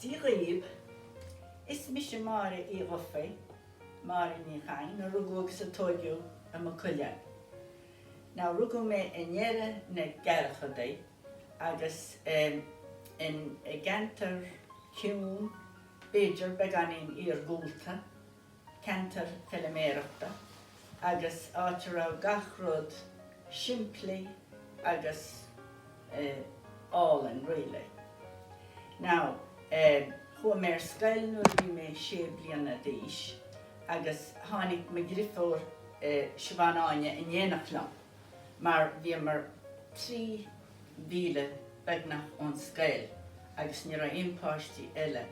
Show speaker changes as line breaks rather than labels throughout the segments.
Dia dhaoibh, is mise Máire Uí Dhufaigh, Máire Ní Chadhain, a rugadh agus a tóigeadh i Maigh Cuilinn. Now rugadh mé i ndeireadh na gceathrachaidí agus in i gceantar ciúin, b'fhéidir beagáinín iargúlta, ceantar feiliméarachta agus áit a raibh gach rud simplí agus álainn really. Now chuaigh mé ar scoil nuair a bhí mé sé bliana d'aois agus tháinig mo dhrifiúr Siobhán Áine in éineacht liom mar bhíomar 3 mhíle beagnach ón scoil agus ní raibh aon páistí eile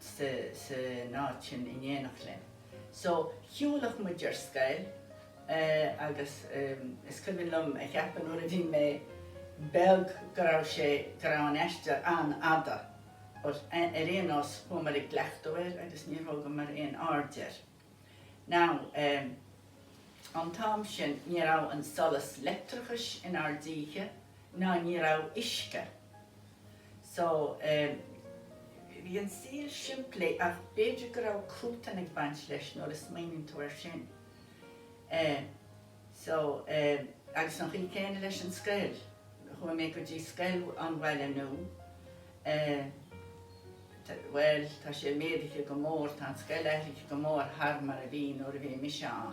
san áit sin in éineacht linn. So, shiúlfadh muid ar scoil agus is cuimhin liom a cheapadh nuair a bhí mé beag go raibh sé, go raibh an aistear an-fhada but ar aon nós chuamar i gcleachtadh air agus níor thógamar aon aird air. Now, an t-am sin ní raibh an solas leictreachais inár dtíthe ná ní raibh uisce. So, bhí an saol simplí ach b'fhéidir go raibh cruatan ag baint leis nuair a smaoiníonn tú air sin. So, agus an chaoi céanna leis an scoil. Chuaigh mé go dtí scoil an Bhaile Nua, bhuel, tá sé méadaithe go mór, tá an scoil athraithe go mór thar mar a bhí nuair a bhí mise ann.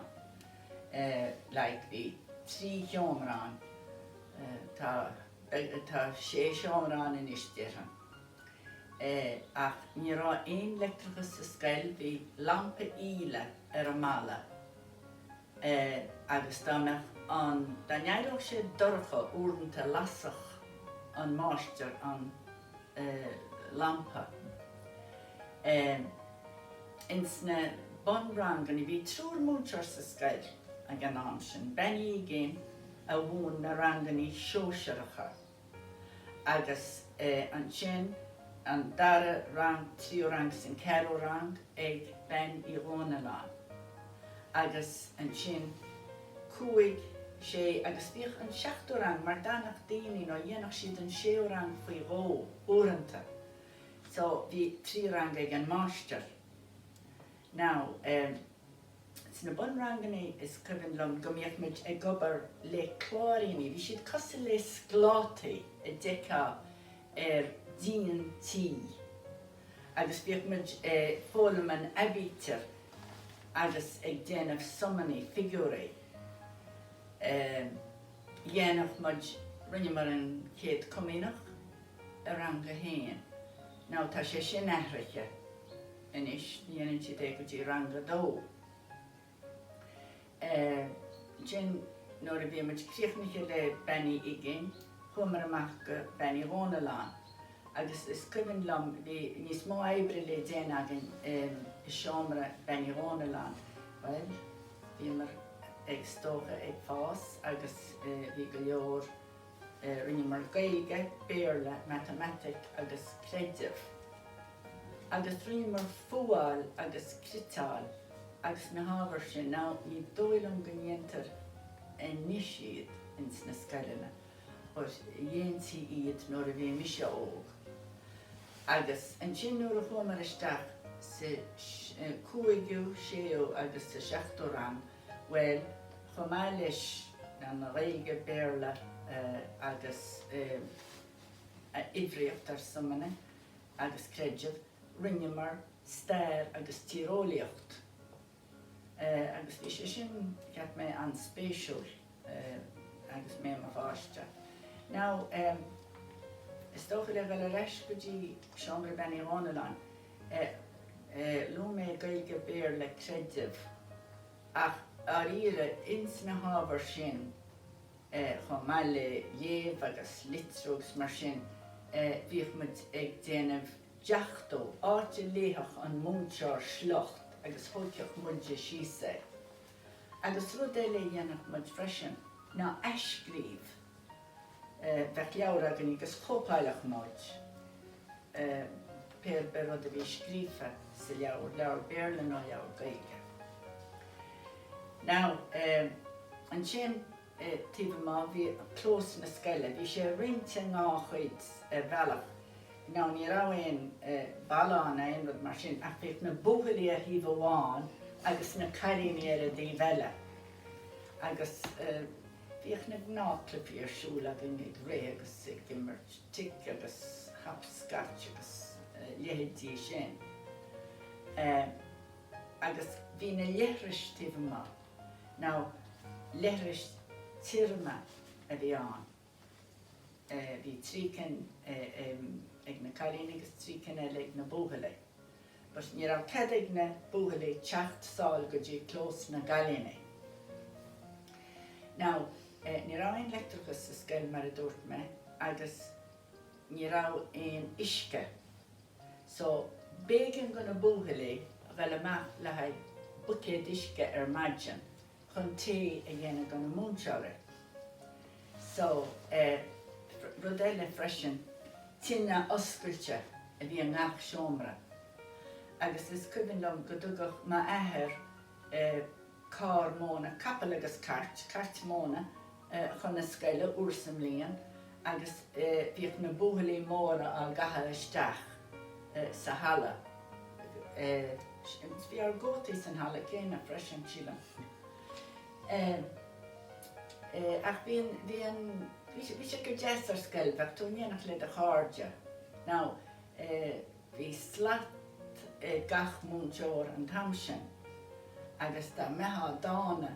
Like, bhí 3 sheomra ann, tá. Tá sé sheomra ann anois, déarfainn. Ach ní raibh aon leictreachas sa scoil, bhí lampa íle ar an mballa agus dá mbeadh an, dá n-éireodh sé dorcha uaireanta lasfadh an máistir an lampa. Ins na bunranganna, bhí triúr múinteoir sa scoil ag an am sin, Bean Uí Uiginn, a mhúin na rangannaí sóisearacha agus ansin an dara rang, tríú rang is an ceathrú rang ag Bean Uí Dhomhnalláin agus ansin cúig, sé agus bhíodh an seachtú rang mar d'fhanadh daoine nó dhéanadh siad an séú rang faoi dhó uaireanta so bhí 3 rang ag an máistir. Now eh. Sna bunranganna is cuimhin liom go mbíodh muid ag obair le cláiríní, bhí siad cosúil le sclátaí a d'fheicfeá ar díon tí agus bhíodh muid ag foghlaim an aibítir agus ag déanamh sumannaí, figiúirí. Dhéanfadh muid, rinneamar an Chéad Comaoineach i rang a haon. Now tá sé sin athraithe. Anois, ní dhéanann siad é go dtí rang a dó. Ansin, nuair a bhí muid críochnaithe le Bean Uí Uiginn, chuamar amach go Bean Uí Dhomhnalláin. Agus is cuimhin liom, bhí níos mó oibre le déanamh againn i seomra Bean Uí Dhomhnalláin. Bhuel, bhíomar ag, is dócha, ag fás agus bhí go leor, rinneamar Gaeilge, Béarla, Matamaitic agus Creideamh. Agus rinneamar fuáil agus cniotáil agus na hábhair sin. Now ní dóigh liom go ndéantar anois iad ins na scoileanna but dhéantaí iad nuair a bhí mise óg. Agus ansin nuair a chuamar isteach sa cúigiú, séú agus sa seachtú rang, bhuel, chomh maith leis an Ghaeilge, Béarla agus uimhríocht ar sumanna, agus creideamh, rinneamar stair agus tíreolaíocht agus bhí sé sin, cheap mé, an-spéisiúil agus mé i mo pháiste. Now, is dócha le dhul ar ais go dtí seomra Bean Uí Dhomhnalláin, luaigh mé Gaeilge, Béarla, Creideamh ach dáiríre ins na hábhair sin, Chomh maith le léamh agus litriú agus mar sin, bhíodh muid ag déanamh deachtú, áit a léifeadh an múinteoir sliocht agus thóigfeadh muide síos é. Agus rud eile a dhéanfadh muid freisin ná athscríobh. Bheadh leabhar againn agus chóipeáilfeadh muid pé ar bith rud a bhí scríofa sa leabhar, leabhar Béarla nó leabhar Gaeilge. Now, ansin taobh amuigh bhí clós na scoile, bhí sé roinnte in dhá chuid ar bhealach. Now ní raibh aon balla ann ná aon rud mar sin ach bhíodh na buachaillí ar thaobh amháin agus na cailíní ar an dtaobh eile agus bhíodh na gnáthchluichí ar siúl againn ag rith agus ag imirt tic agus hopscotch agus leithéidí sin. Agus bhí na leithris taobh amuigh. Now leithris tirime a bhí ann. Bhí 3 cinn ag na cailíní agus 3 cinn eile ag na buachaillí. But ní raibh cead ag na buachaillí teacht sall go dtí clós na gcailíní. Now, ní raibh aon leictreachas sa scoil mar a dúirt mé agus ní raibh aon uisce. So, b'éigean go na buachaillí a ghoil amach le haghaidh buicéad uisce ar maidin. chun tae a dhéanamh do na múinteoirí. So, eh, rud eile freisin, tine oscailte a bhí i ngach seomra. Agus is cuimhin liom go dtugadh m'athair eh, carr móna, capall agus cairt, cairt móna, eh, chun na scoile uair sa mbliain agus eh, bhíodh na buachaillí móra á gcaitheamh isteach eh, sa halla. Eh, Bhí ár gcótaí san halla céanna freisin, sílim. Ach bhí an, bhí an, bhí sé go deas ar scoil, bheadh tú in éineacht le do chairde. Now, bhí slat ag gach múinteoir an t-am sin agus dá mbeifeá dána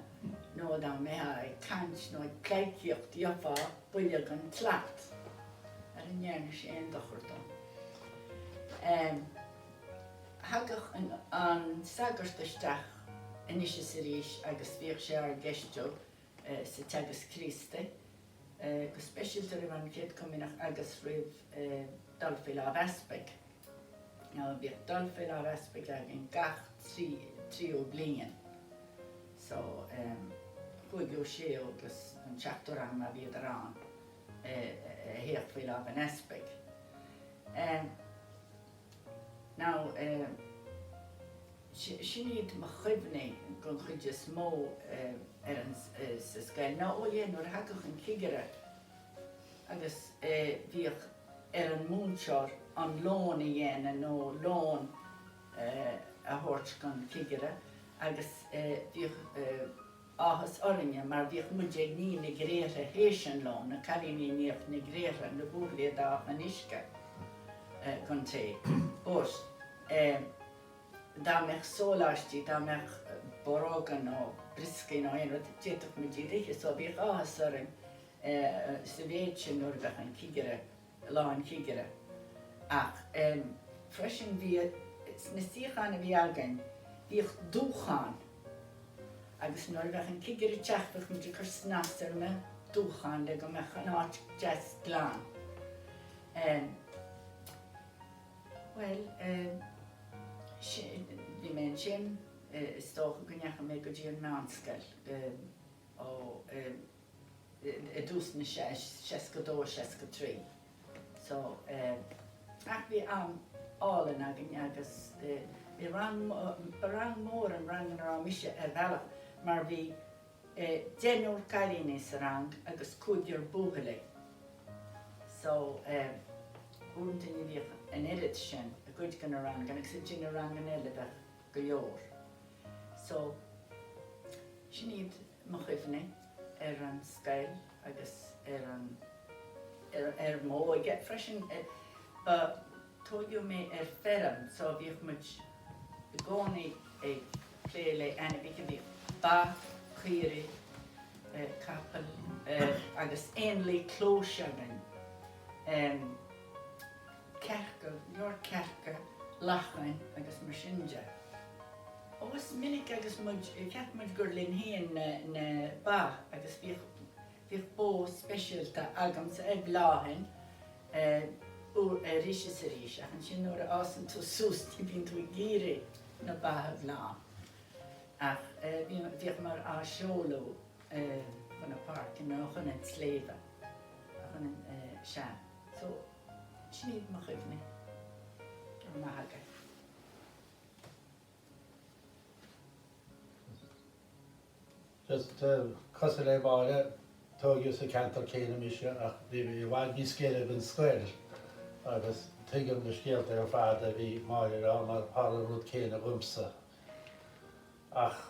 nó dá mbeifeá ag caint nó ag pleidhcíocht gheofá buille den tslat. Ara ní dhearna sé aon dochar dom. Thagadh an sagart isteach anois is arís agus bhíodh sé ár gceistiú sa Teagasc Críostaí, go speisialta roimh an Chéad Chomaoineach agus roimh dul faoi lámh easpaig. Now bhíodh dul faoi lámh easpaig againn gach tríú bliain, so cúigiú, séú agus an seachtú rang má bhíodar ann a théadh faoi lámh an easpaig. Now, sin iad mo chuimhní den chuid is mó ar an, sa scoil. Now, oh yeah, nuair a thagadh an cigire agus bhíodh ar an múinteoir an lón a dhéanamh nó lón a thabhairt don chigire agus bhíodh, áthas orainne mar bhíodh muid ag ní na gréartha théis an lón, na cailíní a níodh na gréartha, na buachaillí a d'fhágfadh an uisce don tae. But eh dá mbeadh sóláistí, dá mbeadh borróga nó brioscaí nó aon rud, d'fhéadfadh muid iad a ithe so bhíodh áthas orainn eh sa mhéid sin nuair a bheadh an cigire, lá an chigire. Ach eh freisin bhí, sna suíocháin a bhí againn, bhíodh dúchán. Agus nuair a bheadh an cigire ag teacht bheadh muid ag cur snas ar na dúcháin le go mbeadh an áit deas glan. Bhuel, bhí mé ansin, is dócha go ndeachaigh mé go dtí an meánscoil ó i dtús na 62, 63. So, ach bhí am álainn againn agus bhí rang, ba rang mór an rang ina raibh mise ar bhealach mar bhí deichniúr cailíní sa rang agus cúigear buachaillí. So, uaireanta ní bhíodh an oiread sin i gcuid de na ranganna agus i na ranganna eile bheadh go leor. So, sin iad mo chuimhní ar an scoil agus ar an ar m'óige freisin. Ba tóigeadh mé ar feirm so bhíodh muid i gcónaí ag plé le ainmhithe, bhíodh ba, caoirigh, capaill agus éanlaith clóis againn, cearca, go leor cearca, lachain agus mar sin de. Ó is minic agus muid, cheap muid gur linn féin na ba agus bhíodh, bhíodh bó speisialta agamsa a bhleáfainn arís is arís ach ansin nuair a fhásann tú suas ní bhíonn tú ag iarraidh na ba a bhleá. Ach bhíomar á seoladh chun na páirce nó chun an tsléibhe, chun an, sea. So, sin iad mo chuimhní. Go raibh maith agat.
Just cosúil le Máire, tóigeadh sa ceantar céanna mise ach bhí mé i bhfad níos gaire don scoil agus. Tuigim na scéalta ar fad a bhí Máire a rá mar tharla an rud céanna dhomsa. Ach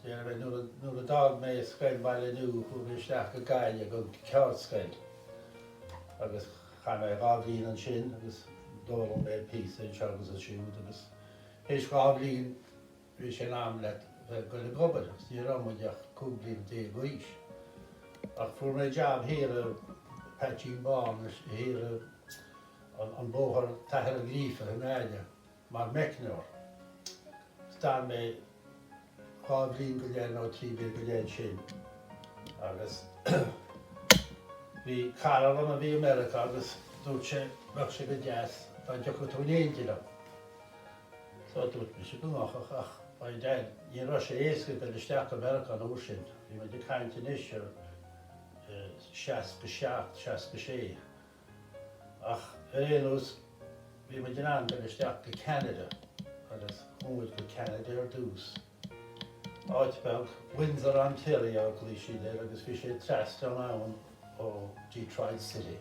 déarfaidh mé nuair nuair a d'fhág mé Scoil Bhaile Nua chuaigh mé isteach go Gaillimh don cheardscoil agus chaith mé 2 bhliain ansin agus d'fhoghlaim mé píosa anseo agus ansiúd agus théis 2 bhliain bhí sé in am le bheith ag goil ag obair agus ní raibh muid ach 15 bliain d'aois. Ach fuair mé jab thiar i Peaitín Bán thiar i an bóthar Cathair an Ghríofa i nGaillimh mar meicneoir. Agus d'fhan mé 2 bhliain go leith nó 3 bliain go leith ansin agus bhí cara liom a bhí i Meiriceá agus dúirt sé bheadh sé go deas dá dtiocfadh tú in éindí liom. So dúirt mise go ngabhfadh ach by dad ní raibh sé éasca dul isteach go Meiriceá an uair sin. Bhí muid ag caint anois ar 67, 66. Ach ar aon nós bhí muid in ann dul isteach go Ceanada agus chuaigh muid go Ceanada ar dtús. Áit beag, Windsor, Ontario a ghlaoigh siad air agus bhí sé trasna an abhann ó Detroit City.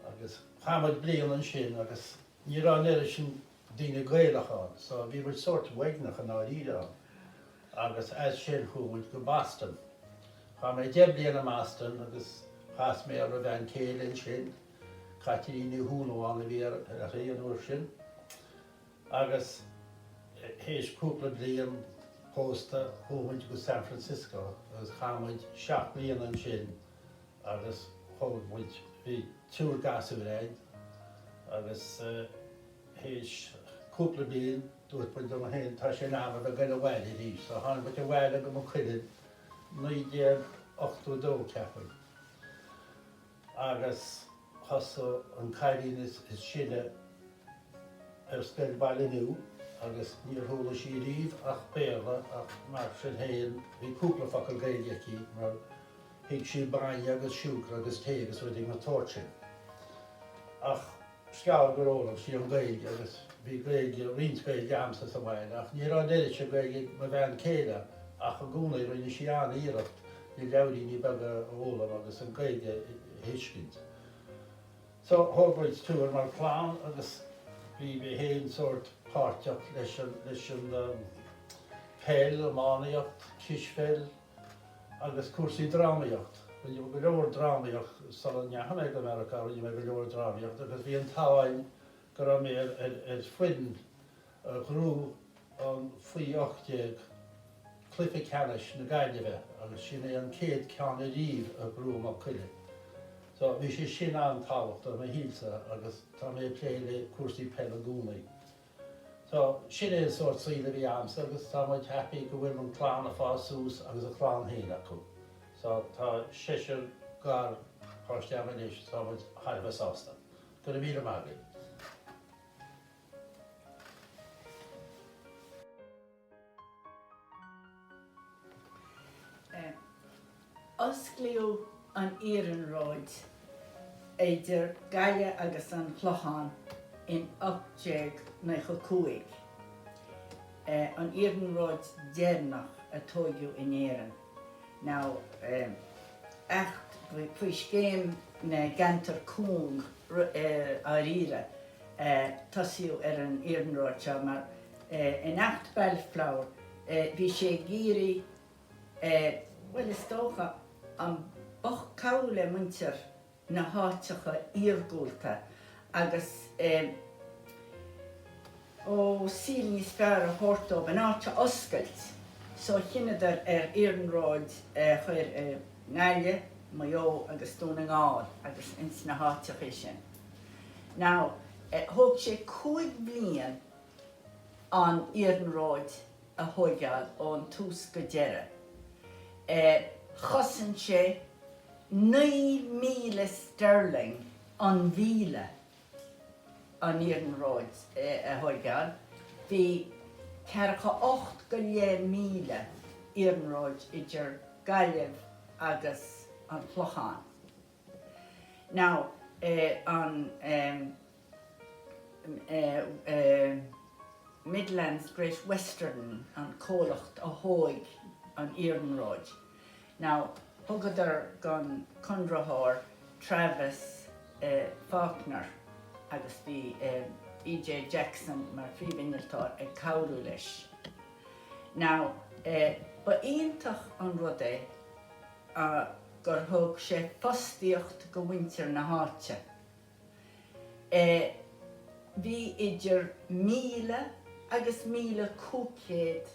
Agus chaith muid bliain ansin agus Ní raibh an oiread sin daoine Gaelach ann so bhí muid sórt uaigneach i ndáiríre ann agus as sin chuaigh muid go Boston. Chaith mé 10 bliana i mBoston agus chas mé ar mo bhean céile ansin, Caitlín Ní Shúilleabháin a bhí uirthi an uair sin agus théis cúpla bliain pósta chuaigh muid go San Francisco agus chaith muid 7 bliana ansin agus thóg muid, bhí triúr gasúr againn agus théis cúpla bliain dúirt muid liom féin tá sé in am a bheith ag goil abhaile arís so tháinig muid abhaile go Maigh Cuilinn 1982 ceapaim agus thosaigh an cailín is sine ar scoil Bhaile Nua agus níor chuala sí riamh ach Béarla ach mar sin féin bhí cúpla focal Gaeilge aici mar Thuig sí bainne agus siúcra agus tae agus rudaí den tsórt sin. Ach is gearr gur fhoghlaim sí an Ghaeilge agus bhí Gaeilge, roinnt Gaeilge a'msa sa bhaile ach ní raibh an oiread sin Gaeilge ag mo bhean céile ach i gcónaí rinne sí an-iarracht na leabhairíní beaga a fhoghlaim agus an Ghaeilge a thuiscint. So thóg muid triúr mar chlann agus bhí mé féin sórt páirteach leis an, leis an peil, iománaíocht, cispheil, Agus cúrsaí drámaíocht. Rinne mé go leor drámaíocht sula ndeachaigh mé go Meiriceá, rinne mé go leor drámaíocht agus bhí an t-ádh a'inn go raibh mé ar ar foireann a ghnóthaigh an faoi 18 cluiche ceannais na Gaillimhe agus sin é an chéad ceann ariamh a ghnóthaigh Maigh Cuilinn. So bhí sé sin an-tábhachtach i mo shaolsa agus tá mé ag plé le cúrsaí peile i gcónaí. So, sin é an sórt saoil a bhí a'msa agus tá muid happy go bhfuil an clann ag fás suas agus a clann féin acu. So, tá seisear garpháistí a'm anois, tá muid thar a bheith sásta. Go raibh míle maith agaibh.
Osclaíodh an iarnróid idir Gaillimh agus an Clochán in 1895, an iarnróid deireanach a tóigeadh in Éirinn. Now, Acht faoi Scéim na gCeantar Cúng dháiríre, tosaíodh ar an iarnród seo mar in Acht Balfour bhí sé ag iarraidh, bhuel is dócha, an bocht cabhrú le muintir na háiteacha iargúlta agus ó saol níos fearr a thabhairt dóibh, an áit a oscailt. So chinneadar ar iarnróid a chur i nGaillimh, Maigh Eo agus Dún na nGall agus ins na háiteachaí sin. Now, thóg sé 5 bhliain an iarnróid a thóigeáil ón tús go deireadh. Chosain sé 9,000 sterling an mhíle an iarnróid a thóigeáil. Bhí ceathracha 8 go leith míle iarnróid idir Gaillimh agus an Clochán. Now, an Midlands Great Western an comhlacht a thóig an iarnróid. Now, thugadar don conraitheoir Travis Faulkner. agus bhí E.J. Jackson mar phríomh-innealtóir ag cabhrú leis. Now, ba iontach an rud é gur thug sé fostaíocht go mhuintir na háite. Bhí idir 1,000 agus 1,500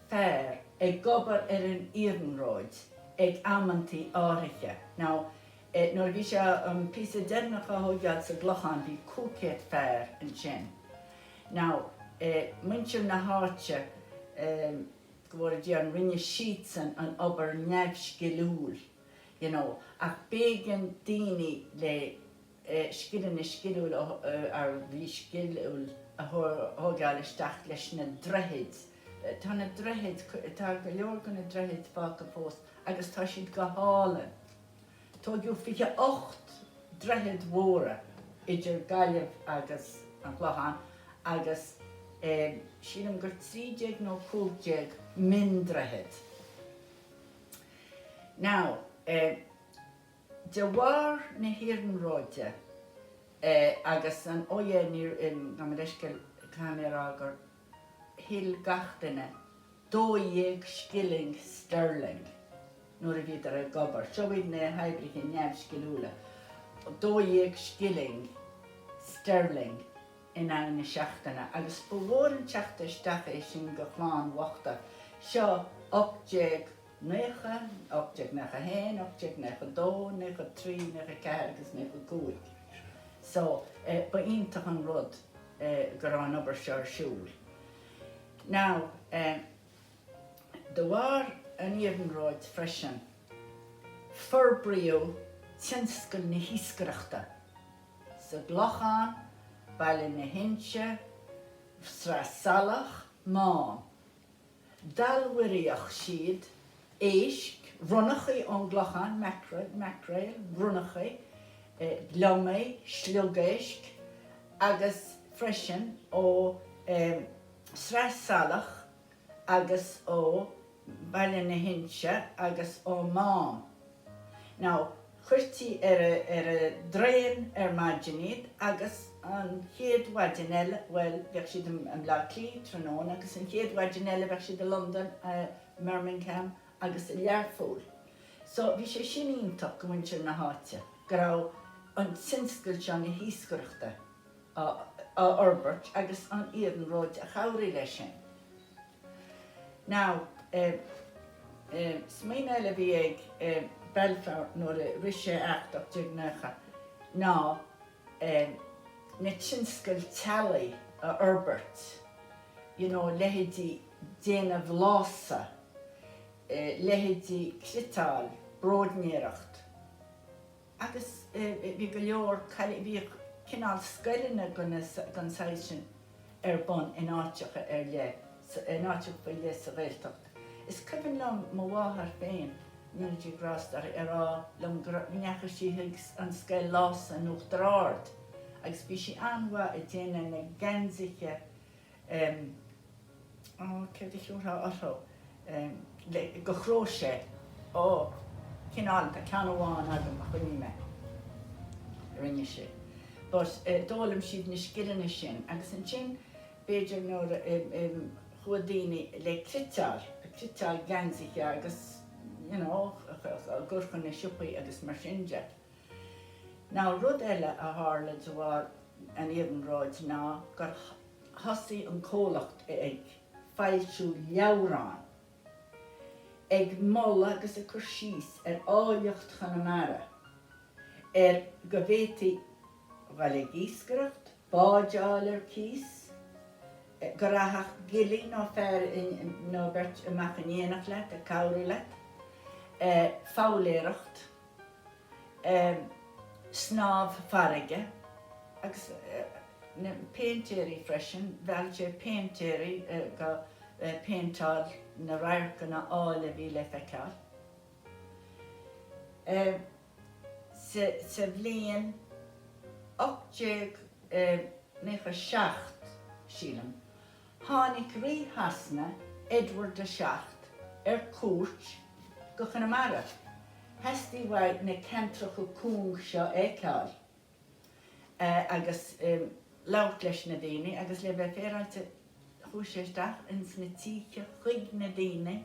fear ag obair ar an iarnróid ag amantaí áirithe. Now, nuair a bhí sé an píosa deireanach á thóigeáil sa gClochán bhí 500 fear ansin. Now, muintir na háite, go bhfóire Dia orainn, rinne siadsan an obair neamhsciliúil, you know, ach b'éigean daoine le scileanna sciliúil a bhí sciliúil a thóigeáil isteach leis na droichid. Tá na droichid, tá go leor de na droichid fágtha fós agus tá siad go hálainn. Tóigeadh 28 droichead mhóra idir Gaillimh agus an Clochán agus sílim gur 13 nó 15 mion-droichead. Now, de bharr na hiarnróide agus an, oh yeah, níor, gabh mo leithscéal, caithfidh mé a rá gur thuill gach duine 12 scilling sterling nuair a bhíodar ag obair. Seo iad na hoibrithe neamhsciliúla. 12 scilling sterling in aghaidh na seachtaine agus ba mhór an teacht isteach é sin go chlann bhochta. Seo 1890, 1891, 1892, 93, 94 agus 95. So, ba iontach an rud go raibh an obair seo ar siúl. Now, de bharr an iarnróid freisin, forbraíodh tionscal na hiascaireachta sa gClochán, Baile na hInse, Sraith Salach, Mám. D'allmhairíodh siad éisc, ronnachaí ón gClochán, mackerel, macrail, ronnachaí, gliomaigh, sliogéisc agus freisin ó Sraith Salach agus ó Bhaile na hInse agus ó Mám. Now, chuirtí ar ar an dtraein ar maidin iad agus an chéad mhaidin eile, bhuel, bheadh siad i mBleá Cliath tráthnóna agus an chéad mhaidin eile bheadh siad i Londain, i mBirmingham agus i Learpholl. So, bhí sé sin iontach go mhuintir na háite, go raibh an tionscal seo na hiascaireachta á fhorbairt agus an iarnróid a chabhraigh leis sin. Now, smaoineamh eile a bhí ag Balfour nuair a rith sé Acht 1890 ná na tionscail teaghlaigh a fhorbairt, you know, leithéidí déanamh lása, leithéidí cniotáil, bróidnéireacht. Agus bhí go leor cailíní, bhíodh cineál scoileanna den saghas sin ar bun in áiteacha ar leith, in áiteacha faoi leith sa Ghaeltacht. Is cuimhin liom mo mháthair féin, go ndéana Dia grásta uirthi, ag rá liom go ndeachaigh sí chuig an scoil lása in Uachtar Ard agus bhí sí an-mhaith ag déanamh na geansaithe, Ó, céard a thiúrfá orthu? Le, go cróiséas. Ó, cineál, tá ceann amháin agam a choinnigh mé. Rinne sé. But d'fhoghlaim siad na scileanna sin agus ansin b'fhéidir nuair a chuaigh daoine le cniotáil, cniotáil geansaithe agus you know, a gcur chun na siopaí agus mar sin de. Now rud eile a tharla de bharr an iarnróid ná gur thosaigh an comhlacht ag foilsiú leabhrán ag moladh agus ag cur síos ar áilleacht Chonamara, ar go bhféadfaí dhul ag iascaireacht, báid a fháil ar cíos, go rachadh gillí nó fear nó beirt amach in éineacht leat ag cabhrú leat, foghlaeireacht. snámh farraige agus na péintéirí freisin, mheall sé péintéirí go péinteáil na radharcanna áille a bhí le feiceáil. Sa bhliain 1897, sílim, Tháinig Rí Shasana, Edward 7, ar cuairt go Conamara. Theastaigh uaidh na ceantracha cúng seo a fheiceáil. Agus labhairt leis na daoine agus le bheith féaráilte chuaigh sé isteach ins na títhe chuig na daoine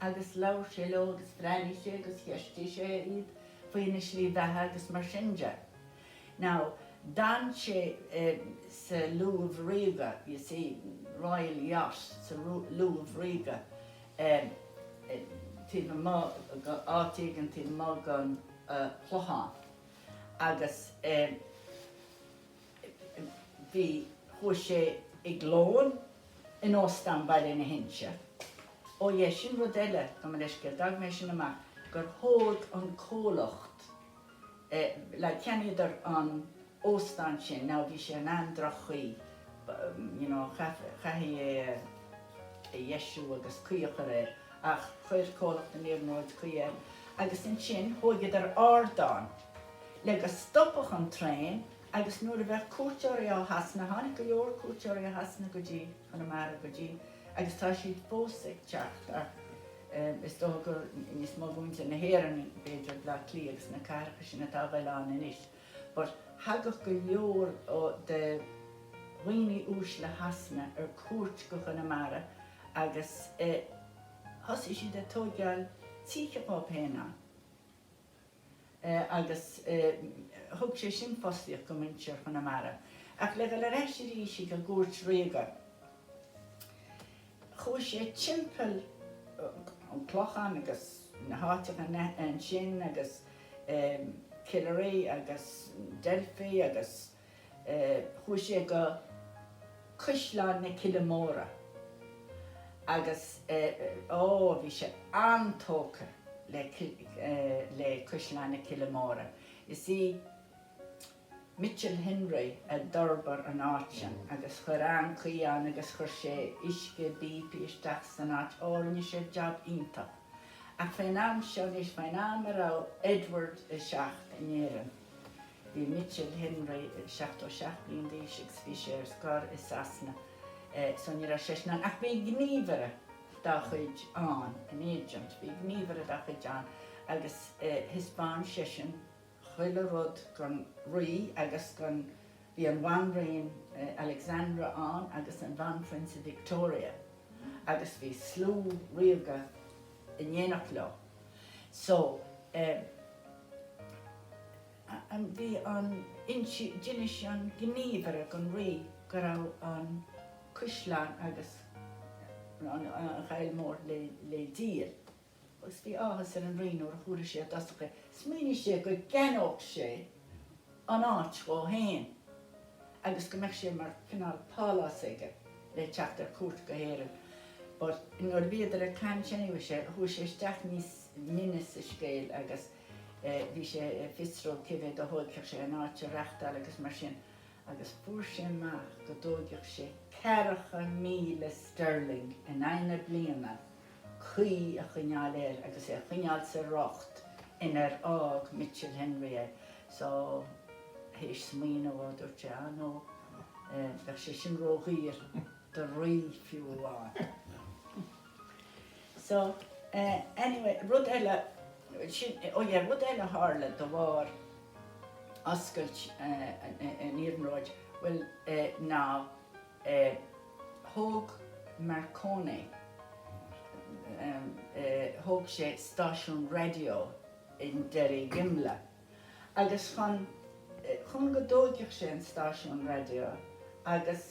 agus labhair sé leo agus bhreathnaigh sé agus cheistigh sé iad faoina slí bheatha agus mar sin de. Now, d'fhan sé sa luamh ríoga, you see, Royal Yacht sa luamh ríoga taobh amuigh, áit éigin taobh amuigh den Chlochán agus bhí, chuaigh sé ag lón in Óstán Bhaile na hInse. Ó yeah, sin rud eile, gabh mo leithscéal, d'fhág mé sin amach, gur thóg an comhlacht, like cheannaíodar an óstán sin, now bhí sé in an-droch-chaoi, you know, chaithfí é a dheisiú agus caoi a chur air, ach chuir comhlacht an iarnróid caoi air agus ansin thóigeadar ardán le go stopfadh an traein agus nuair a bheadh cuairteoirí ó Shasana, tháinig go leor cuairteoirí ó Shasana go dtí Conamara go dtí agus tá siad fós ag teacht ach is dócha gur níos mó mhuintir na hÉireann b'fhéidir Bleá Cliath agus na cathracha sin atá a ghoil ann anois but thagadh go leor de dhaoine uaisle Shasana ar cuairt go Conamara agus thosaigh siad ag tóigeáil títhe dhóibh féin ann agus thug sé sin fostaíocht go muintir Chonamara. Ach le dhul ar ais arís ag an gcuairt ríoga, chuaigh sé timpeall an Clochán agus na háiteacha ansin agus Killary agus Delphi agus Chuaigh sé go Caisleán na Cille Móire agus ó bhí sé an-tógtha le le Caisleán na Cille Móire. Is í Mitchell Henry a d'fhorbair an áit sin agus chuir an-chaoi ann agus chuir sé uisce bpíopaí isteach san áit. Ó rinne sé jab iontach. Ach fén am seo anois, fén am a raibh Edward a Seacht in Éirinn, Bhí Mitchell Henry 77 bliain d'aois agus bhí sé ar scor i Sasana so ní raibh seisean ann. Ach bhí gníomhaire dá chuid ann, an agent, bhí gníomhaire dá chuid ann agus thaispeáin seisean chuile rud don Rí agus don, bhí an Bhanríon Alexandra ann agus an Bhanphrionsa Victoria agus bhí slua ríoga in éineacht leo. So, eh, an, bhí an, d'inis an gníomhaire don Rí go raibh an caisleán agus an Choill Mhór le, le díol. Agus bhí áthas ar an Rí nuair a chuala sé i dtosach é. Smaoinigh sé go gceannódh sé an áit dhó féin agus go mbeadh sé mar chineál pálás aige le teacht ar cuairt go hÉirinn. But nuair a bhíodar ag caint anyway sé, chuaigh sé isteach níos mine sa scéal agus bhí sé ag fiosrú cé mhéad a thóigfeadh sé an áit a reachtáil agus mar sin agus fuair sé amach go dtóigfeadh sé 40,000 sterling in aghaidh na bliana caoi a choinneáil air agus é a choinneáil sa riocht inar fhág Mitchell Henry é. So, théis smaoineamh dhó, dúirt sé, ah no, bheadh sé sin ródhaor do rí fiú amháin. So, anyway, rud eile, sin, oh yeah, rud eile a tharla de bharr oscailt an iarnróid, bhuel, ná, Thóg Marconi, thóg sé stáisiún raidió i nDoirí Dheimle agus chun, chun go dtóigfeadh sé an stáisiún raidió agus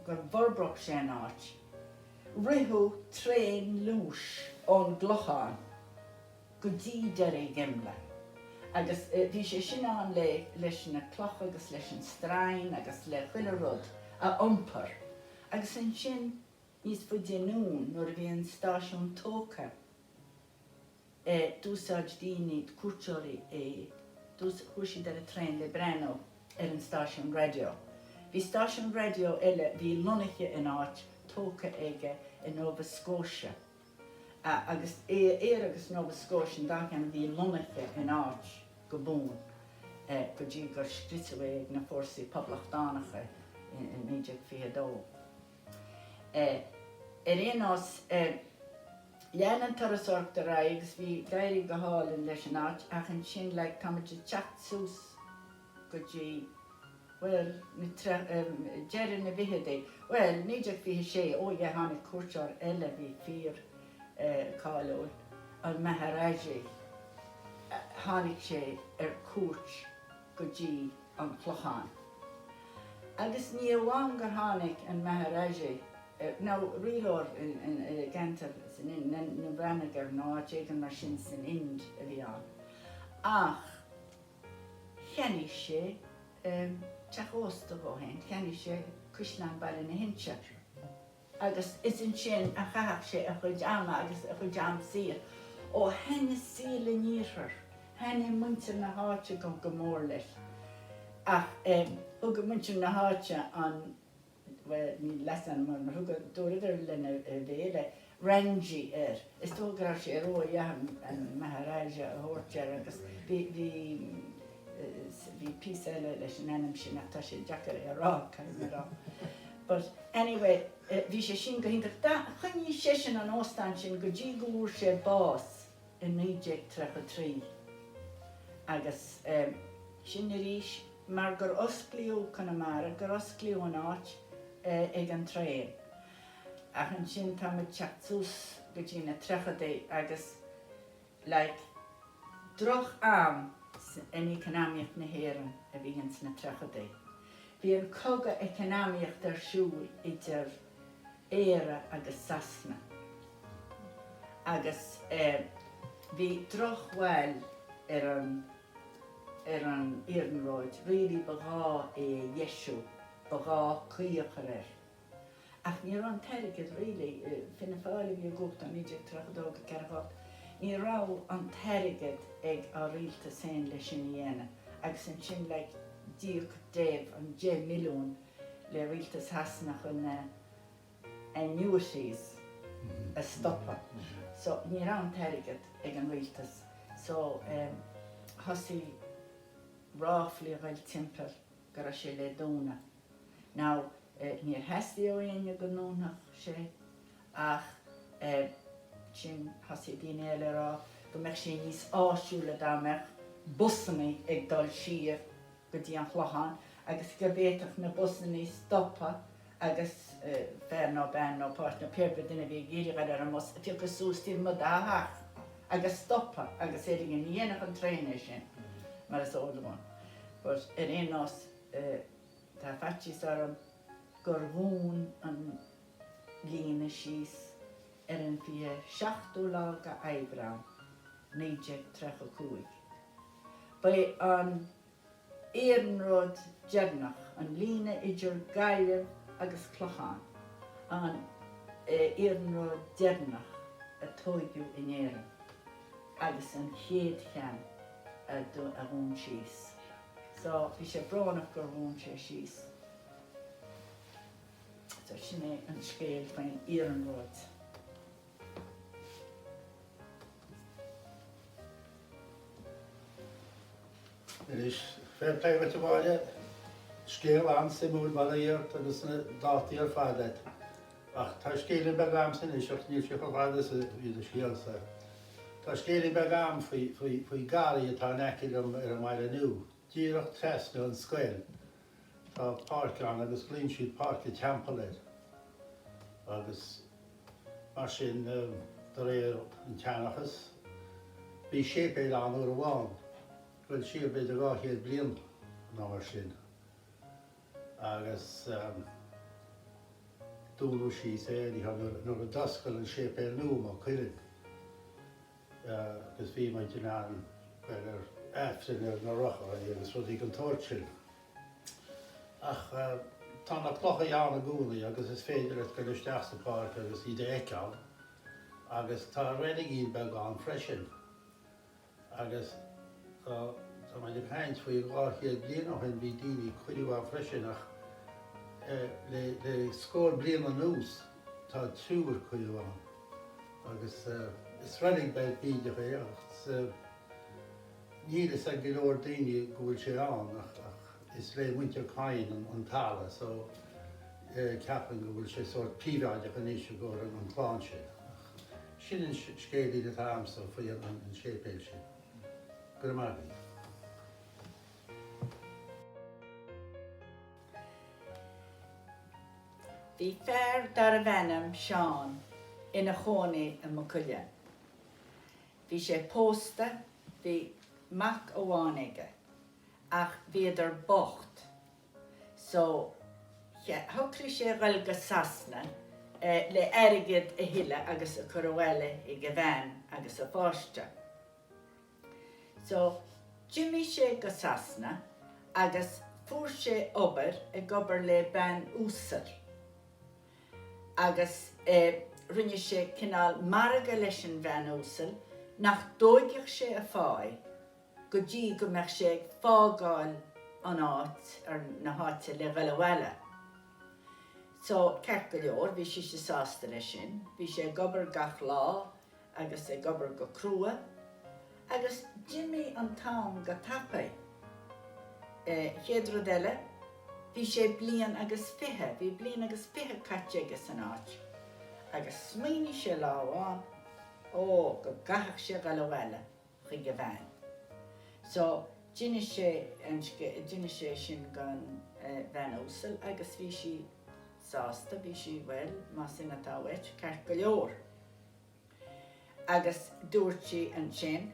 go bhforbródh sé an áit, ritheadh traein luais ón gClochán. go dtí Doirí Dheimle. Agus bhí sé sin ann le leis na clocha agus leis an stroighin agus le chuile rud a iompar. Agus ansin níos faide anonn nuair a bhí an stáisiún tógtha d'úsáid daoine, cuairteoirí é, chuaigh siad ar an traein le breathnú ar an stáisiún raidió. Bhí stáisiún raidió eile a bhí lonnaithe in áit tógtha aige i Nova Scotia. Agus Éire agus Nova Scotia an dá cheann a bhí lonnaithe in áit go buan go dtí gur scriosadh é ag na fórsaí poblachtánacha i 1922. Ar aon nós, lean an turasóireacht ar aghaidh agus bhí ag éirí go hálainn leis an áit ach ansin like táimid ag teacht suas go dtí. Bhuel, na tre, deireadh na bhficheadaí, bhuel, 1926, oh yeah, tháinig cuairteoir eile a bhí fíor cáiliúil, an Maharaji, tháinig sé ar cuairt go dtí an Clochán. Agus ní amháin gur tháinig an Maharaji, nó rialóir i gceantar san Ind, Navanagar nó áit éigin mar sin san Ind a bhí ann, ach cheannaigh sé teach ósta dhó féin, cheannaigh sé Caisleán Baile na hInse agus is ansin a chaitheadh sé a chuid ama agus a chuid am saor. Ó thaitnigh saol an iarthair, thaitnigh muintir na háite go mór leis ach thug muintir na háite an bhuel, níl leasainm air, mar thug, dúradar lena bhéal é, Ranji air. Is dócha go raibh sé ródhath an Maharaja a thabhairt air agus bhí, bhí, bhí píosa eile leis an ainm sin ach tá sé deacair é a rá, caithfidh mé a rá. But anyway, bhí sé sin go hiontach. Choinnigh seisean an óstán sin go dtí go bhfuair sé bás i 1933 agus sin arís, mar gur osclaíodh Conamara, gur osclaíodh an áit ag an traein. Ach ansin tá muid teacht suas go dtí na tríochadaí agus like droch am in eacnamaíocht na hÉireann a bhí ins na tríochadaí. Bhí an cogadh eacnamaíocht ar siúl idir Éire agus Sasana agus bhí drochbhail ar an ar an iarnróid, really ba ghá é a dheisiú, ba ghá caoi a chur air. Ach ní raibh an t-airgead really, Fianna Fáil a bhí i gcumhacht ó 1932 go 48, ní raibh an t-airgead ag ár rialtas féin le sin a dhéanamh agus ansin like d'íoc Dev an 10 milliún le rialtas Shasana chun na annuities a stopadh. So ní raibh an t-airgead ag an rialtas so thosaigh ráflaí a ghoil timpeall go raibh sé le dúnadh. Now níor theastaigh ó éinne go ndúnfadh sé ach ansin thosaigh daoine eile a rá go mbeadh sé níos áisiúla dá mbeadh busannaí ag dul siar go dtí an Chlochán agus go bhféadfadh na busannaí stopadh agus fear nó bean nó páiste nó pé ar bith duine a bhí ag iarraidh a dhul ar an mbus a phiocadh suas taobh amuigh dá theach agus stopadh agus é ní dhéanfadh an traein é sin mar is eol dúinn. But ar aon nós tá faitíos orm gur dhún an líne síos ar an 27ú lá de Aibreán 1935. Ba é an iarnród deireanach, an líne idir Gaillimh agus Clochán, an iarnród deireanach a tóigeadh in Éirinn agus an chéad cheann a dhún síos. So, bhí sé brónach gur dhún sé síos. So, sin é an scéal faoin iarnród.
Anois, fair play duit a Mháire, scéal an-suimiúil bail ó Dhia ort agus na dátaí ar fad agat. Ach tá scéilín beag a'msa anois ach níl sé chomh fada is a bhí do scéalsa. Tá scéilín beag a'm faoi, faoi, faoi garraí atá in aice liom ar an mbaile nua, díreach trasna ón scoil. Tá páirc ann agus glaonn siad Páirc an Teampaill air. Agus mar sin, de réir an tseanchas, bhí séipéal ann uair amháin, dul siar b'fhéidir 200 bliain nó mar sin, agus dúnadh síos é anyhow nuair a d'oscail an séipéal nua, Maigh Cuilinn, agus bhí muid in ann goil ar Aifreann ar na rothaí agus rudaí den tsórt sin. Ach tá na clocha ann i gcónaí agus is féidir leat goil isteach sa pháirc agus iad a fheiceáil agus tá reiligín beag ann freisin agus tá tá muid ag caint faoi 200 bliain ó shin bhí daoine ag coilleadh ann freisin ach le le scór bliain anuas tá triúr coilleadh ann agus is reilig beag bídeach é ach Níl fhios ag go leor daoine go bhfuil sé ann ach is le muintir Kyne an talamh so ceapaim go bhfuil sé sórt príobháideach anois i gcomhair an clann sin. Ach sin an scéilín atá a'msa faoi an séipéal sin. Go raibh maith agaibh.
Bhí fear darbh ainm Seán ina chónaí i Maigh Cuilinn. Bhí sé pósta, bhí mac amháin aige, ach bhíodar bocht so shocraigh sé a ghoil go Sasana le airgead a thuilleadh agus a chur abhaile ag a bhean agus a pháiste. So d'imigh sé go Sasana agus fuair sé obair ag obair le bean uasal agus rinne sé cineál margadh leis an bhean uasal nach dtóigfeadh sé a pháigh go dtí go mbeadh sé ag fágáil an áit, ar na háite le dhul abhaile. So, ceart go leor, bhí sise sásta leis sin. Bhí sé ag obair gach lá agus ag obair go crua agus d'imigh an t-am go tapaidh. Chéad rud eile, bhí sé bliain agus fiche, bhí bliain agus fiche caite aige san áit agus smaoinigh sé lá amháin, ó, go gcaithfeadh sé dhul abhaile. chuig a bhean. So, d'inis sé an d'inis sé sin don bhean uasal agus bhí sí sásta, bhí sí, bhuel, más sin atá uait, ceart go leor. Agus dúirt sí ansin,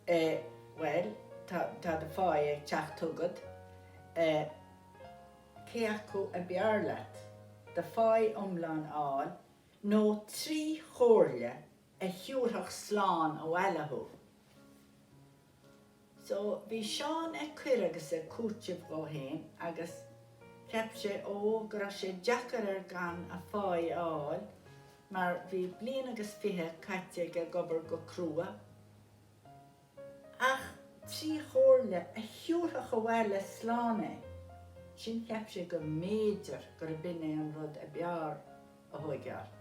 eh, bhuel, tá, tá do pháigh ag teacht chugat, eh, cé acu a b'fhearr leat, do pháigh iomlán a fháil nó trí chomhairle a thiúrfadh slán abhaile thú. So, bhí Seán ag cuir agus ag cúiteamh dhó fhéin agus cheap sé, ó, go raibh sé deacair air gan a pháigh a fháil mar bhí bliain agus fiche caite aige ag obair go crua. Ach trí chomhairle a thiúrfadh abhaile slán é, sin cheap sé go mb'fhéidir gurb in é an rud a b'fhearr a thóigeáil.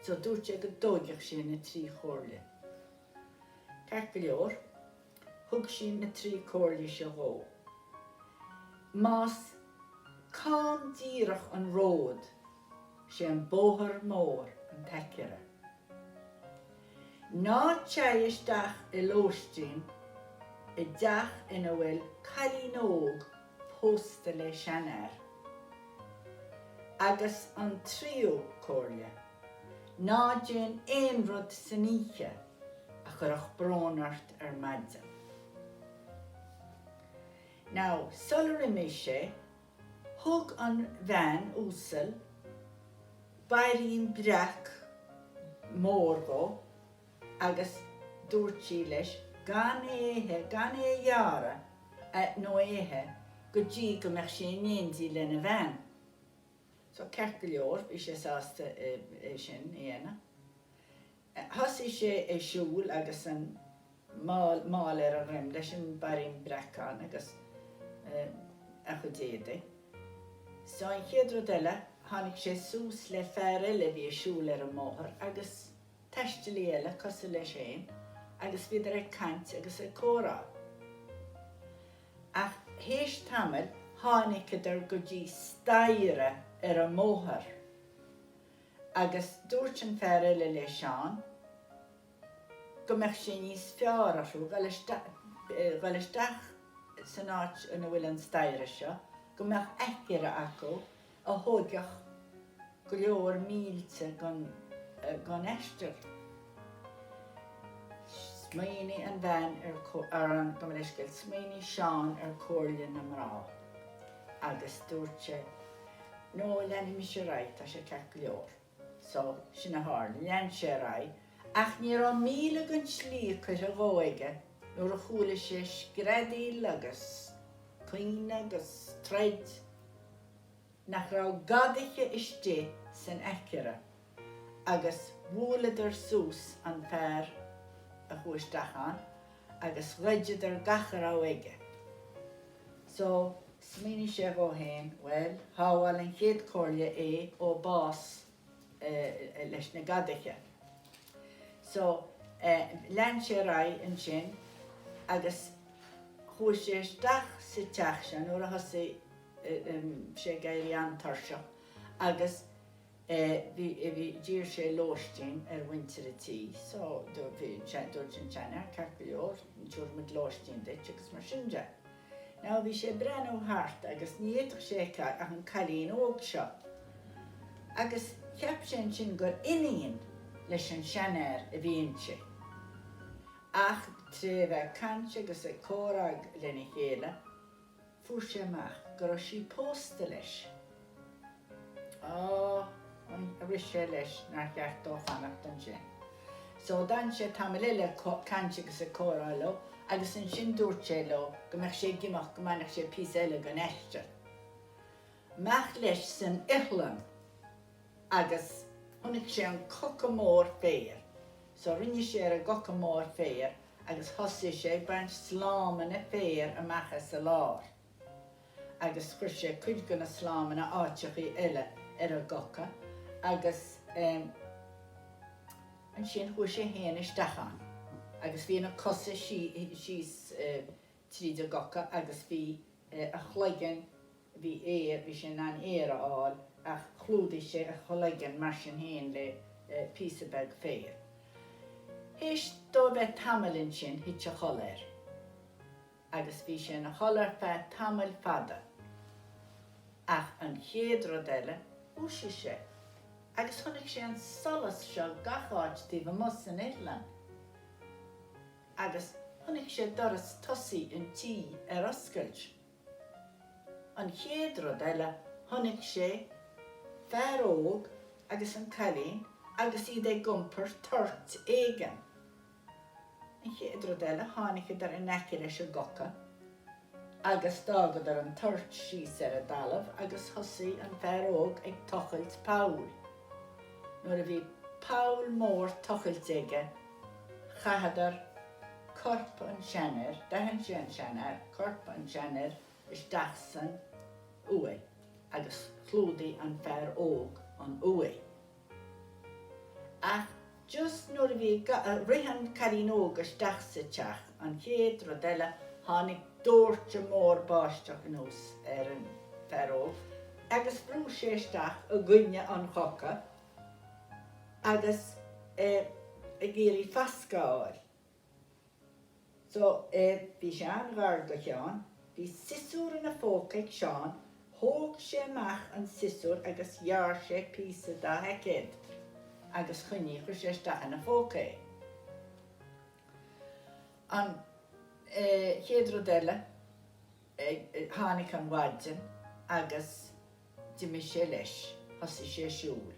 So dúirt sé go dtóigfeadh sé na trí chomhairle. Ceart go leor, thug sí na trí comhairle seo dhó. Más cam díreach an ród, sé an bóthar mór an t-aicearra. Ná téigh isteach i lóistín i dteach ina bhfuil cailín óg pósta le seanfhear. Agus an tríú comhairle, ná déan aon rud san oíche a chuirfeadh brón ort ar maidin. Now, sular imigh sé, Thug an bhean uasal bairín breac mór dhó agus dúirt sí leis gan é a ithe, gan é a ghearradh nó a ithe go dtí go mbeadh sé in éindí lena bhean. So ceart go leor, bhí sé sásta é sin a dhéanamh. Thosaigh sé ag siúl agus an mála ar a dhroim leis an bairín breac ann agus a chuid éadaigh. So an chéad rud eile, tháinig sé suas le fear eile a bhí ag siúl ar an mbóthar agus taistealaí eile cosúil leis féin agus bhíodar ag caint agus ag comhrá. Ach théis tamaill tháiniceadar go dtí staighre ar an mbóthar. Agus dúirt an fear eile le Seán go mbeadh sé níos fearr orthu dhul isteach san áit ina bhfuil an staighre seo, go mbeadh aicearra acu a thóigfeadh go leor mílte gon aistear. Smaoinigh an bhean ar, ar an, gabh mo leithscéal, smaoinigh Seán ar comhairle na mná agus dúirt sé, No, leanfaidh mise ar aghaidh, tá sé ceart go leor. So, sin a tharla, lean sé ar aghaidh, ach ní raibh míle den tslí curtha dhó aige nuair a chuala sé screadaíl agus caoineadh agus troid, nach raibh gadaithe istigh san aicearra agus bhuaileadar suas an fear a chuaigh isteach ann agus ghoideadar gach a raibh aige. So, smaoinigh sé dhó fhéin, bhuel, shábháil an chéad chomhairle é ó bás leis na gadaithe. So, lean sé ar aghaidh ansin agus chuaigh sé isteach sa teach seo nuair a thosaigh sé ag éirí an-tuirseach agus Bhí, bhí, d'iarr sé lóistín ar mhuintir an tí so bhí, dúirt an seanfhear, ceart go leor, tabharfaidh muid lóistín duit agus mar sin de. Now bhí sé ag breathnú thart agus ní fhéadfadh sé a fheiceáil ach an cailín óg seo. Agus cheap sé ansin gur iníon leis an seanfhear a bhí inti. Ach tré bheith ag caint agus ag comhrá lena chéile, fuair sé amach go raibh sí pósta leis. Á, rith sé leis nár cheart dó fanacht ansin. So d'fhan sé tamall eile ag caint agus ag comhrá leo agus ansin dúirt sé leo go mbeadh sé ag imeacht go mbainfeadh sé píosa eile den aistear. Amach leis san iothlainn agus chonaic sé an coca mór féir. So rinne sé ar an gcoca mór féir agus thosaigh sé ag baint slámanna féir amach as a lár. Agus chuir sé cuid de na slámanna áiteachaí eile ar an gcoca agus eh ansin chuaigh sé féin isteach ann agus bhí na cosa síos eh tríd an gcoca agus bhí a chloigeann, bhí aer, bhí sé in ann aer a fháil ach chlúdaigh sé a chloigeann mar sin féin le píosa beag féir. Théis dó bheith tamall ansin thit a chodladh air agus bhí sé ina chodladh ar feadh tamaill fada ach an chéad rud eile dhúisigh sé agus chonaic sé an solas seo gach áit taobh amuigh san iothlainn. agus chonaic sé doras tosaigh an tí ar oscailt. An chéad rud eile chonaic sé fear óg agus an cailín agus iad ag iompar toirt éigin. An chéad rud eile tháiniceadar in aice leis an gcoca agus d'fhágadar an toirt síos ar an dtalamh agus thosaigh an fear óg ag tochailt poll. Nuair a bhí poll mór tochailte aige Chaitheadar corp an tseanfhir, d'aithin sé an seanfhear, corp an tseanfhir isteach san uaigh agus chlúdaigh an fear óg an uaigh. Ach just nuair a bhí, rith an cailín óg isteach sa teach, an chéad rud eile tháinig doirteadh mór báisteach anuas ar an fear óg agus bhrú sé isteach i gcoinne an choca agus eh ag iarraidh fascadh a fháil. So eh bhí sé an-ghar do Sheán, bhí siosúr ina phóca ag Seán, thóg sé amach an siosúr agus ghearr sé píosa dá sheaicéad agus choinnigh, chuir sé isteach ina phóca é. An eh chéad rud eile eh tháinig an mhaidin agus D'imigh sé leis. Thosaigh sé ag siúl.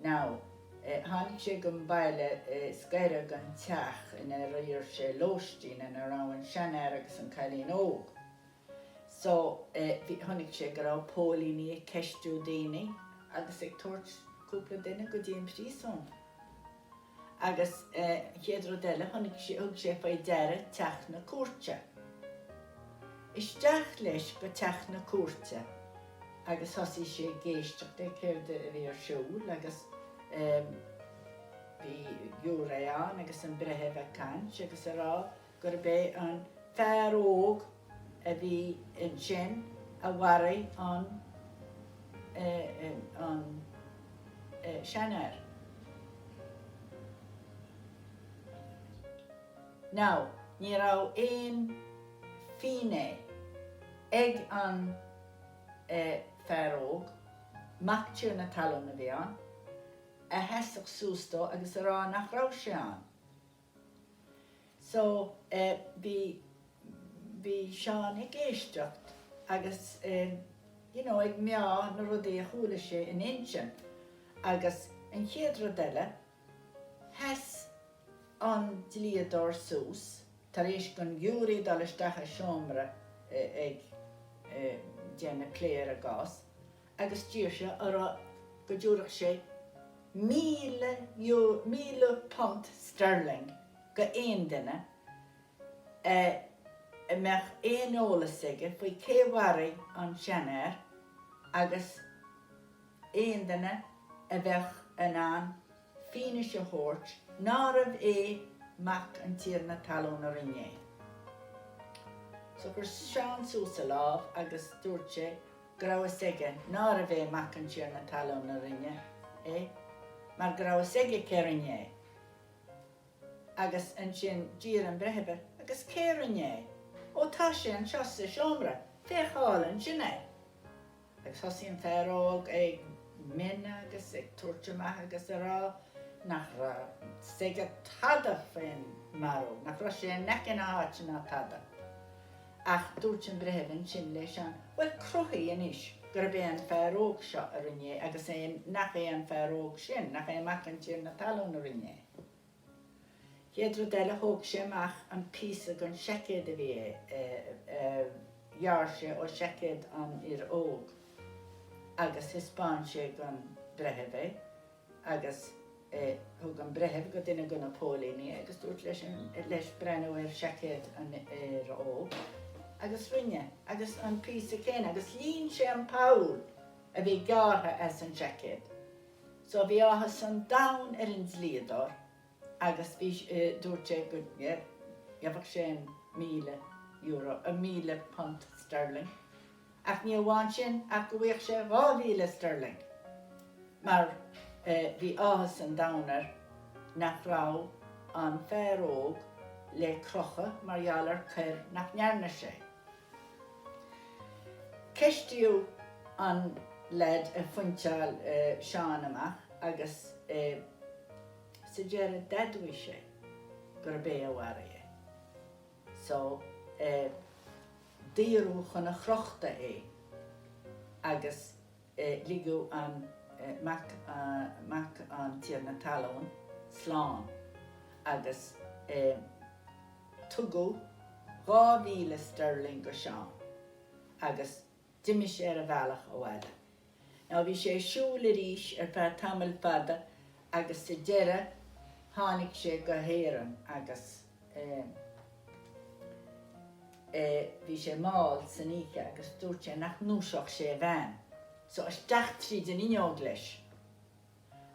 Now, tháinig sé gon baile is gaire gon teach inar iarr sé lóistín, ina raibh an seanfhear agus an cailín óg. So, bhí, chonaic sé go raibh póilíní ag ceistiú daoine agus ag tabhairt cúpla duine go dtí an príosún. Agus an chéad rud eile, chonaic sé, thug sé faoi deara teach na cúirte. Isteach leis go teach na cúirte agus thosaigh sé ag éisteacht le céard a bhí ar siúl agus bhí giúiré ann agus an breitheamh ag caint agus ag rá gurb é an fear óg a bhí ansin a mharaigh an an seanfhear. Now, ní raibh aon fínné ag an fear óg, mac tiarna talún a bhí ann, a sheasfadh suas dó agus a rá nach raibh sé ann. So, eh, bhí, bhí Seán ag éisteacht agus eh, you know, ag meá na rudaí a chuala sé ina intinn agus an chéad rud eile, sheas an dlíodóir suas, tar éis don ghiúiré dul isteach i seomra ag eh, déanamh plé ar an gcás, agus d'iarr sé orthu go dtabharfadh sé 1,000 £1,000 sterling go aon duine a mbeadh aon eolas aige faoi cé mharaigh an seanfhear agus aon duine a bheadh in ann fianaise a thabhairt nárbh é mac an tiarna talún a rinne é. So chuir Seán suas a lámh agus dúirt sé go raibh fhios aige nárbh é mac an tiarna talún a rinne é mar go raibh fhios aige cé rinne é. Agus ansin d'iarr an breitheamh air, Agus cé rinne é? Ó tá sé anseo sa seomra, féach thall ansin é. Agus thosaigh an fear óg ag. mine agus ag tabhairt amach agus a rá nach raibh fhios aige tada faoin marú, nach raibh sé in aice na háite ná tada. Ach dúirt an breitheamh ansin le Seán, bhuel cruthaigh anois gurb é an fear óg seo a rinne é agus é nach é an fear óg sin, nach é mac an tiarna talún a rinne é. Chéad rud eile thóg sé amach an píosa den seaicéad a bhí a ghearr sé ó sheaicéad an fhir óg agus thaispeáin sé don bhreitheamh é agus thug an breitheamh go duine de na póilíní é agus dúirt leis leis breathnú ar sheaicéad an fhir óg agus rinne agus an píosa céanna agus líon sé an poll a bhí gearrtha as an seaicéad. So bhí áthas an domhain ar an dlíodóir agus bhí, dúirt sé go gheobhadh sé an €1,000, an £1,000 sterling. Ach ní amháin sin ach go bhfaigheadh sé 2,000 sterling mar bhí áthas an domhain air nach raibh an fear óg le crochadh mar gheall ar coir nach ndearna sé. Ceistíodh an leaid a phointeáil Seán amach agus sa deireadh d'admhaigh sé gurb é a mharaigh é. So daoradh chun a chrochta é agus ligeadh an mac, mac an tiarna talún, slán agus tugadh 2,000 sterling go Seán agus d'imigh sé ar a bhealach abhaile. Now bhí sé ag siúl arís ar feadh tamaill fada agus sa deireadh tháinig sé go hÉireann agus eh eh bhí sé mall san oíche agus dúirt sé nach ndúiseodh sé a bhean so isteach tríd an fhuinneog leis.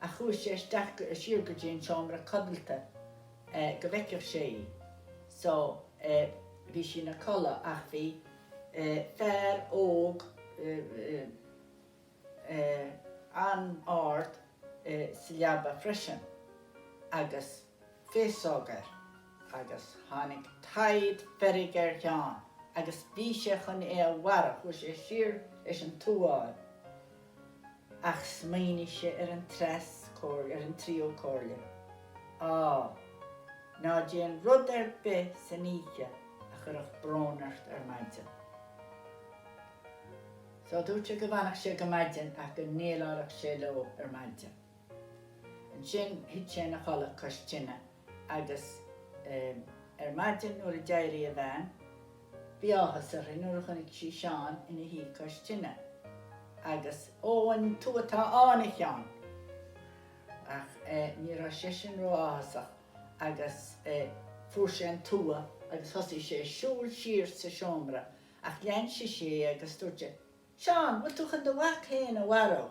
Ach chuaigh sé isteach siar go dtí an seomra codlata go bhfeicfeadh sé í. So bhí sí ina codladh ach bhí fear óg an-ard sa leaba freisin agus féasóg air agus tháinig tide feirge ar Sheán agus bhí sé chun é a mharú, chuaigh sé siar leis an tua a fháil. Ach smaoinigh sé ar an treas comhairle, ar an tríú comhairle. Á, ná déan rud ar bith san oíche a chuirfeadh brón ort ar maidin. So dúirt sé go bhfanfadh sé go maidin ach go ndéileálfadh sé leo ar maidin. Ansin thit sé ina chodladh cois tine agus ar maidin nuair a d'éirigh a bhean, Bhí áthas uirthi nuair a chonaic sí Seán ina shuí cois tine agus, Ó, an tú atá ann, a Sheáin? Ach ní raibh seisean ró-áthasach agus fuair sé an tua agus thosaigh sé ag siúl siar sa seomra ach lean sise é agus dúirt sé, Seán, bhfuil tú chun do mhac féin a mharú?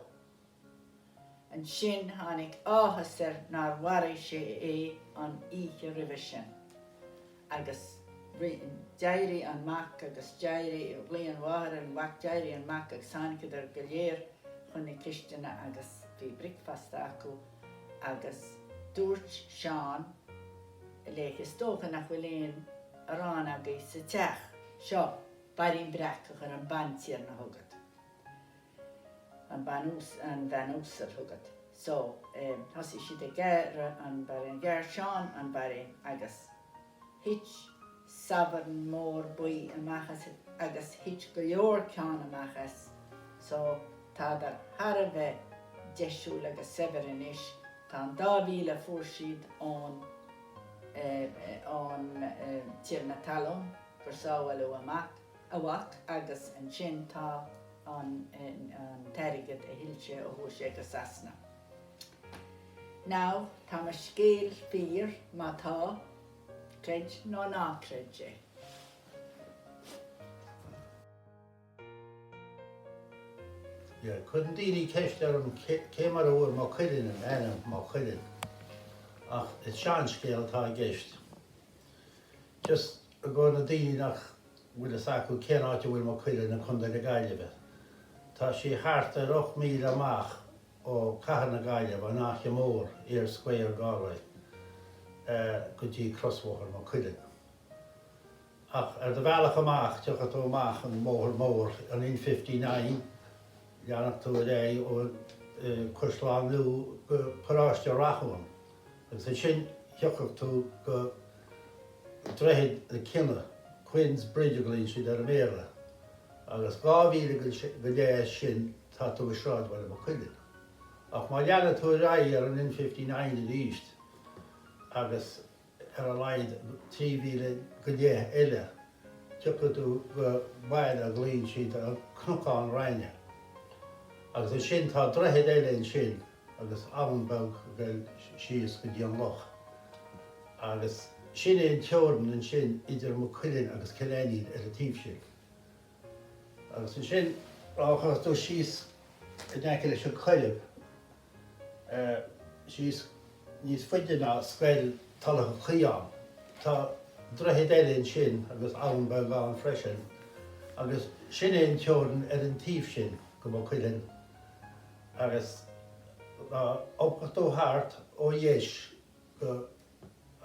Ansin tháinig áthas air nár mharaigh sé é an oíche roimhe sin. Agus d'éirigh an mac agus d'éirigh, ghlaoigh an mháthair ar an mhac, d'éirigh an mac agus tháinigeadar go léir chun na cistine agus bhí bricfeasta acu agus dúirt Seán léi, is dócha nach bhfuil aon arán agaibh sa teach, seo bairín breac a chuir an bantiarna chugat. an bean an bhean uasal chugat. So, thosaigh siad ag gearradh an bhairín, ghearr Seán an bairín agus thit sabhran mór buí amach as agus thit go leor ceann amach as. So, tádar thar a bheith deisiúil agus saibhir anois, tá an dá mhíle a fuair siad ón, ón tiarna talún gur sábháileadh a mac, a mhac agus ansin tá an t-airgead a thuill sé ó chuaigh sé go Sasana. Now, tá mo scéal fíor, má tá, creid nó ná creid é.
Yeah, cuireann daoine ceist orm cé mar a bhfuair Maigh Cuilinn an ainm Maigh Cuilinn, ach is seanscéal atá i gceist. Just i gcomhair na daoine nach bhfuil fhios acu cén áit a bhfuil Maigh Cuilinn i Contae na Gaillimhe. Tá sí thart ar 8 míle amach ó cathair na Gaillimhe, an Fhaiche Mhór, Eyre Square, Galway, go dtí crosbhóthar Maigh Cuilinn. Ach ar do bhealach amach, tiocfaidh tú amach an bóthar mór, an N59, leanfaidh tú ar aghaidh ó Caisleán Nua go paróiste Rathúin agus ansin thiocfadh tú go Droichead na Cionnaith, Quinn's Bridge a ghlaonn siad air i mBéarla, agus 2 mhíle go leith as sin tá tú i sráidbhaile Maigh Cuilinn. Ach má leanann tú ar aghaidh ar an N59 arís agus ar a laghad 3 mhíle go leith eile, tiocfaidh tú go baile a ghlaonn siad Cnocán Raithne. Agus ansin tá droichead eile ansin agus abhainn beag ag dul síos go dtí an loch. Agus sin é an teorainn ansin idir Maigh Cuilinn agus Cill Ainnín ar an taobh sin. Agus ansin rachadh tú síos in aice leis an Coirib, síos níos faide ná scoil Tulach an Chaoin. Tá droichead eile ansin agus abhainn beag ann freisin agus sin é an teorainn ar an taobh sin go Maigh Cuilinn agus dá iompódh tú thart ó dheis go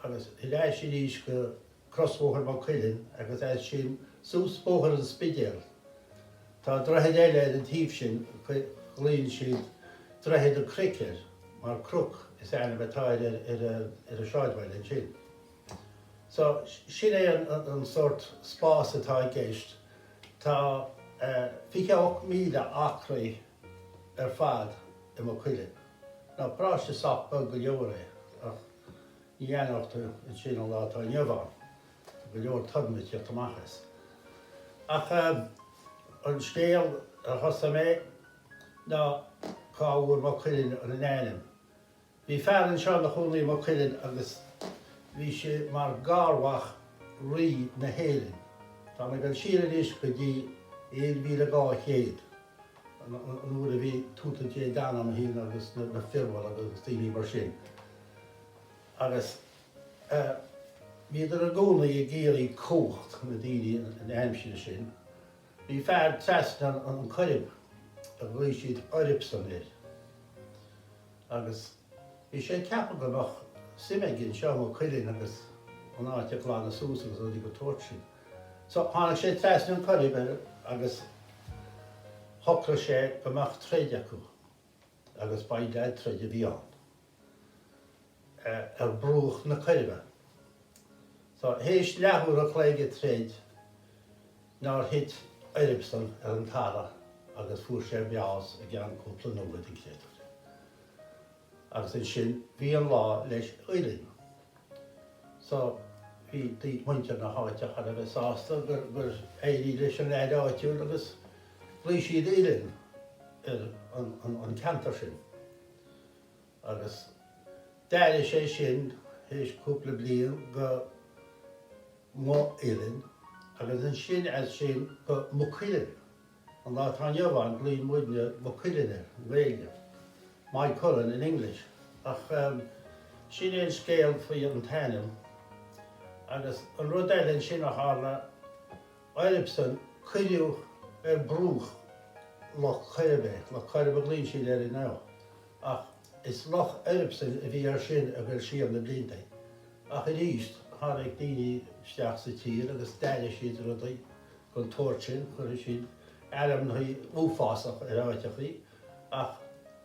agus ar ais arís go crosbhóthar Mhaigh Cuilinn agus as sin suas Bóthar an Spidéil. Tá droichead eile ar an taobh sin, glaonn siad Droichead an Chnoic air mar Croc is ainm atá ar an sráidbhaile ansin. So sin é an sórt spás atá i gceist. Tá 28,000 acraí ar fad i Maigh Cuilinn. Now paróiste sách beag go leor é ach ní aithneodh tú ansin an lá atá inniu ann. Tá go leor torann ag tíocht amach as. Ach an scéal a thosaigh mé ná cá bhfuair Maigh Cuilinn an ainm. Bhí fear anseo ina chónaí i Maigh Cuilinn agus bhí sé mar garmhac Rí na hÉireann. Tá mé ag dul siar anois go dtí 1200, an uair a bhí Tuatha Dé Danann féin agus na Fir Bolg agus daoine mar sin. Agus bhíodar i gcónaí ag iarraidh cumhacht, na daoine an aimsir sin. Bhí fear trasna an Coirib a ghlaoigh siad Oiribson air. Agus bhí sé ag ceapadh go mbeadh suim aige anseo i Maigh Cuilinn agus an áit a ghlanadh suas agus rudaí den tsórt sin. So tháinig sé trasna an Coirib agus shocraigh sé go mbeadh troid acu agus by dad troid a bhí ann ar bruach na Coiribe. So théis leathuair a chloig ag troid nár thit Oiribson ar an talamh agus fuair sé bás i gceann cúpla nóiméad an créatúr. Agus ansin bhí an lá leis Uillinn. So bhí muintir na háite thar a bheith sásta gur gur éirigh leis an leaid áitiúil agus ghlaoigh siad Uillinn ar an ceantar sin. Agus d'athraigh sé sin théis cúpla bliain go Maigh Uillinn agus ansin as sin go Maigh Cuilinn. An lá atá inniu ann glaonn muidne Maigh Cuilinn air i nGaeilge, Moycullen in English. Ach sin é an scéal faoi an t-ainm. Agus an rud eile ansin a tharla, Oiribson, cuireadh ar bruach Loch Coirib é, Loch Coirib a ghlaonn siad air inniu, ach is Loch Oiribson a bhí air sin ag dul siar na blianta. Ach arís, tháinig daoine isteach sa tír agus d'athraigh siad rudaí den tsórt sin, chuir siad ainmneacha uafásach ar áiteachaí, ach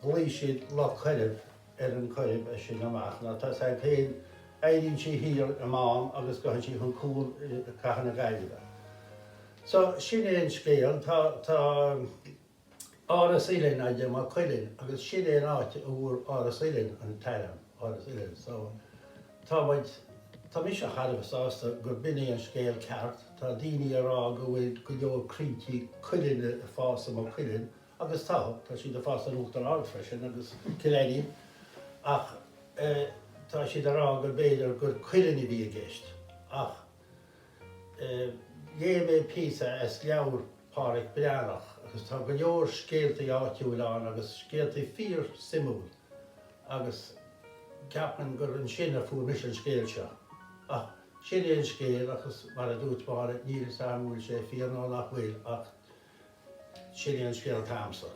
ghlaoigh siad Loch Coirib ar an Coirib as sin amach. Now tá 's a'd féin, éiríonn sí thiar i Mám agus gabhann sí chun cuan i Cathair na Gaillimhe. So, sin é an scéal. Tá, tá. Áras Uilinn i Maigh Cuilinn agus sin é an áit a bhfuair Áras Uilinn an t-ainm, Áras Uilinn. So tá muid, tá mise thar a bheith sásta gur b'in é an scéal ceart. Tá daoine ag rá go bhfuil go leor crainnte cuilinne ag fás i Maigh Cuilinn agus tá, tá siad ag fás in Uachtar Ard freisin agus Cill Ainnín ach tá siad ag rá gur b'fhéidir gur cuilinn a bhí i gceist ach Léigh mé píosa as leabhar Phádraic Breathnach agus tá go leor scéaltaí áitiúil ann agus scéaltaí fíor suimiúil agus ceapaim gur ansin a fuair mise an scéal seo. Ach sin é an scéal agus mar a dúirt Máire níl fhios a'm an bhfuil sé fíor nó nach bhfuil ach sin é an scéal atá a'msa.